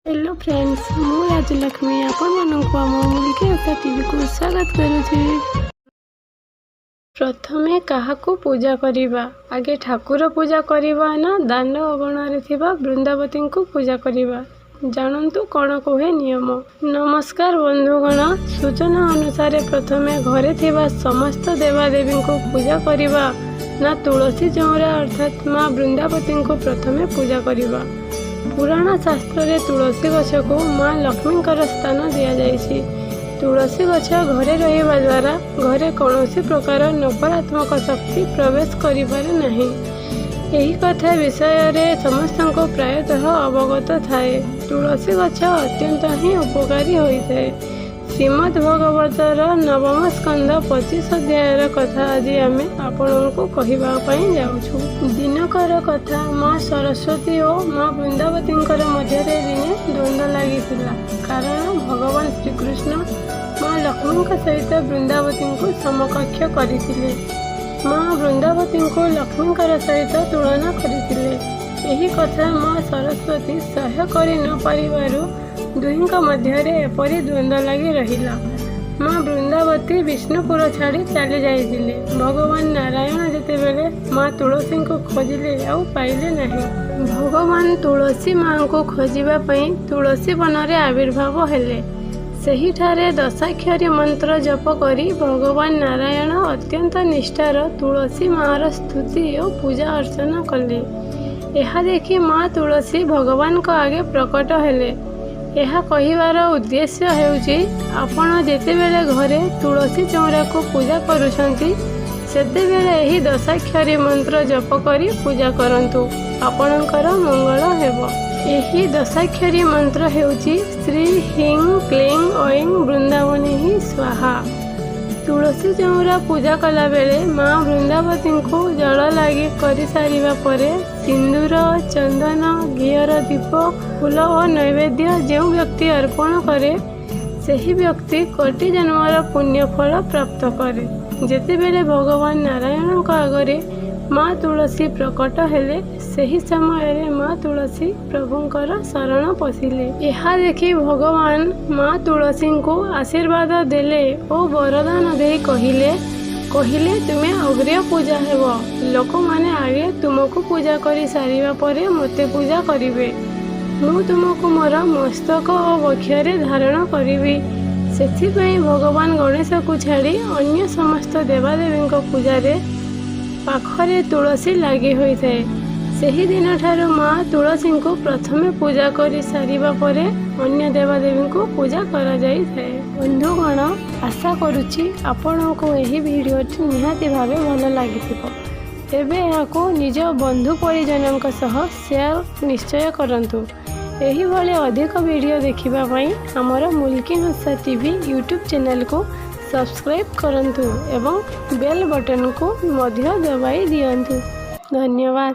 Hello friends, ମୁଁ ରାଜଲକ୍ଷ୍ମୀ ଆପଣମାନଙ୍କୁ ଆମ ମୁଲ୍କି ଆଶା ଟିଭିକୁ ସ୍ୱାଗତ କରୁଛି। ପ୍ରଥମେ କାହାକୁ ପୂଜା କରିବା? ଆଗେ ଠାକୁର ପୂଜା କରିବା ନା ଦାଣ୍ଡ ଅଗଣାରେ ଥିବା ବୃନ୍ଦାବତୀଙ୍କୁ ପୂଜା କରିବା? ଜାଣନ୍ତୁ କ'ଣ କୁହେ ନିୟମ। ନମସ୍କାର ବନ୍ଧୁଗଣ। ସୂଚନା ଅନୁସାରେ ପ୍ରଥମେ ଘରେ ଥିବା ସମସ୍ତ ଦେବାଦେବୀଙ୍କୁ ପୂଜା କରିବା ନା ତୁଳସୀ ଚଉରା ଅର୍ଥାତ୍ ମା ବୃନ୍ଦାବତୀଙ୍କୁ ପ୍ରଥମେ ପୂଜା କରିବା? ପୁରାଣ ଶାସ୍ତ୍ରରେ ତୁଳସୀ ଗଛକୁ ମା ଲକ୍ଷ୍ମୀଙ୍କର ସ୍ଥାନ ଦିଆଯାଇଛି। ତୁଳସୀ ଗଛ ଘରେ ରହିବା ଦ୍ୱାରା ଘରେ କୌଣସି ପ୍ରକାର ନକାରାତ୍ମକ ଶକ୍ତି ପ୍ରବେଶ କରିପାରେ ନାହିଁ। ଏହି କଥା ବିଷୟରେ ସମସ୍ତଙ୍କୁ ପ୍ରାୟତଃ ଅବଗତ ଥାଏ। ତୁଳସୀ ଗଛ ଅତ୍ୟନ୍ତ ହିଁ ଉପକାରୀ ହୋଇଥାଏ। ଶ୍ରୀମଦ୍ ଭଗବତର ନବମ ସ୍କନ୍ଧ 25 ଅଧ୍ୟାୟର କଥା ଆଜି ଆମେ ଆପଣଙ୍କୁ କହିବା ପାଇଁ ଯାଉଛୁ। ଦିନକର କଥା, ମା ସରସ୍ୱତୀ ଓ ମା ବୃନ୍ଦାବତୀଙ୍କର ମଧ୍ୟରେ ଦିନେ ଦ୍ୱନ୍ଦ୍ୱ ଲାଗିଥିଲା। କାରଣ ଭଗବାନ ଶ୍ରୀକୃଷ୍ଣ ମା ଲକ୍ଷ୍ମୀଙ୍କ ସହିତ ବୃନ୍ଦାବତୀଙ୍କୁ ସମକକ୍ଷ କରିଥିଲେ। ମା ବୃନ୍ଦାବତୀଙ୍କୁ ଲକ୍ଷ୍ମୀଙ୍କର ସହିତ ତୁଳନା କରିଥିଲେ। ଏହି କଥା ମା ସରସ୍ୱତୀ ସହ୍ୟ କରି ନ ପାରିବାରୁ ଦୁହିଁଙ୍କ ମଧ୍ୟରେ ଏପରି ଦ୍ୱନ୍ଦ୍ୱ ଲାଗି ରହିଲା। ମା ବୃନ୍ଦାବତୀ ବିଷ୍ଣୁପୁର ଛାଡ଼ି ଚାଲି ଯାଇଥିଲେ। ଭଗବାନ ନାରାୟଣ ଯେତେବେଳେ ମା ତୁଳସୀଙ୍କୁ ଖୋଜିଲେ ଆଉ ପାଇଲେ ନାହିଁ। ଭଗବାନ ତୁଳସୀ ମାଙ୍କୁ ଖୋଜିବା ପାଇଁ ତୁଳସୀ ବନରେ ଆବିର୍ଭାବ ହେଲେ। ସେହିଠାରେ ଦଶାକ୍ଷରୀ ମନ୍ତ୍ର ଜପ କରି ଭଗବାନ ନାରାୟଣ ଅତ୍ୟନ୍ତ ନିଷ୍ଠାର ତୁଳସୀ ମାର ସ୍ତୁତି ଓ ପୂଜା ଅର୍ଚ୍ଚନା କଲେ। ଏହା ଦେଖି ମା ତୁଳସୀ ଭଗବାନଙ୍କ ଆଗେ ପ୍ରକଟ ହେଲେ। ଏହା କହିବାର ଉଦ୍ଦେଶ୍ୟ ହେଉଛି, ଆପଣ ଯେତେବେଳେ ଘରେ ତୁଳସୀ ଚଉରାକୁ ପୂଜା କରୁଛନ୍ତି, ସେତେବେଳେ ଏହି ଦଶାକ୍ଷରୀ ମନ୍ତ୍ର ଜପ କରି ପୂଜା କରନ୍ତୁ। ଆପଣଙ୍କର ମଙ୍ଗଳ ହେବ। ଏହି ଦଶାକ୍ଷରୀ ମନ୍ତ୍ର ହେଉଛି ଶ୍ରୀ ହ୍ରୀଂ କ୍ଲିଂ ଐଂ ବୃନ୍ଦାବନୀ ସ୍ୱାହା। ତୁଳସୀ ଚଉରା ପୂଜା କଲାବେଳେ ମା ବୃନ୍ଦାବତୀଙ୍କୁ ଜଳ ଲାଗି କରିସାରିବା ପରେ ସିନ୍ଦୁର, ଚନ୍ଦନ, ଘିଅର ଦୀପ, ଫୁଲ ଓ ନୈବେଦ୍ୟ ଯେଉଁ ବ୍ୟକ୍ତି ଅର୍ପଣ କରେ, ସେହି ବ୍ୟକ୍ତି କୋଟି ଜନ୍ମର ପୁଣ୍ୟ ଫଳ ପ୍ରାପ୍ତ କରେ। ଯେତେବେଳେ ଭଗବାନ ନାରାୟଣଙ୍କ ଆଗରେ ମା ତୁଳସୀ ପ୍ରକଟ ହେଲେ, ସେହି ସମୟରେ ମା ତୁଳସୀ ପ୍ରଭୁଙ୍କର ଶରଣ ପଶିଲେ। ଏହା ଦେଖି ଭଗବାନ ମା ତୁଳସୀଙ୍କୁ ଆଶୀର୍ବାଦ ଦେଲେ ଓ ବରଦାନ ଦେଇ କହିଲେ, "ତୁମେ ଅଗ୍ର୍ୟ ପୂଜା ହେବ। ଲୋକମାନେ ଆଗେ ତୁମକୁ ପୂଜା କରି ସାରିବା ପରେ ମୋତେ ପୂଜା କରିବେ। ମୁଁ ତୁମକୁ ମୋର ମସ୍ତକ ଓ ବକ୍ଷରେ ଧାରଣ କରିବି।" ସେଥିପାଇଁ ଭଗବାନ ଗଣେଶକୁ ଛାଡ଼ି ଅନ୍ୟ ସମସ୍ତ ଦେବାଦେବୀଙ୍କ ପୂଜାରେ ପାଖରେ ତୁଳସୀ ଲାଗି ହୋଇଥାଏ। ସେହି ଦିନଠାରୁ ମା ତୁଳସୀଙ୍କୁ ପ୍ରଥମେ ପୂଜା କରି ସାରିବା ପରେ ଅନ୍ୟ ଦେବାଦେବୀଙ୍କୁ ପୂଜା କରାଯାଇଥାଏ। ବନ୍ଧୁଗଣ, ଆଶା କରୁଛି ଆପଣଙ୍କୁ ଏହି ଭିଡ଼ିଓଟି ନିହାତି ଭାବେ ଭଲ ଲାଗିଥିବ। ତେବେ ଏହାକୁ ନିଜ ବନ୍ଧୁ ପରିଜନଙ୍କ ସହ ସେୟାର ନିଶ୍ଚୟ କରନ୍ତୁ। ଏହିଭଳି ଅଧିକ ଭିଡ଼ିଓ ଦେଖିବା ପାଇଁ ଆମର ମୁଲ୍କି ହଂସା ଟିଭି ୟୁଟ୍ୟୁବ୍ ଚ୍ୟାନେଲକୁ ସବସ୍କ୍ରାଇବ୍ କରନ୍ତୁ ଏବଂ ବେଲ୍ ବଟନ୍କୁ ମଧ୍ୟ ଦବାଇ ଦିଅନ୍ତୁ। ଧନ୍ୟବାଦ।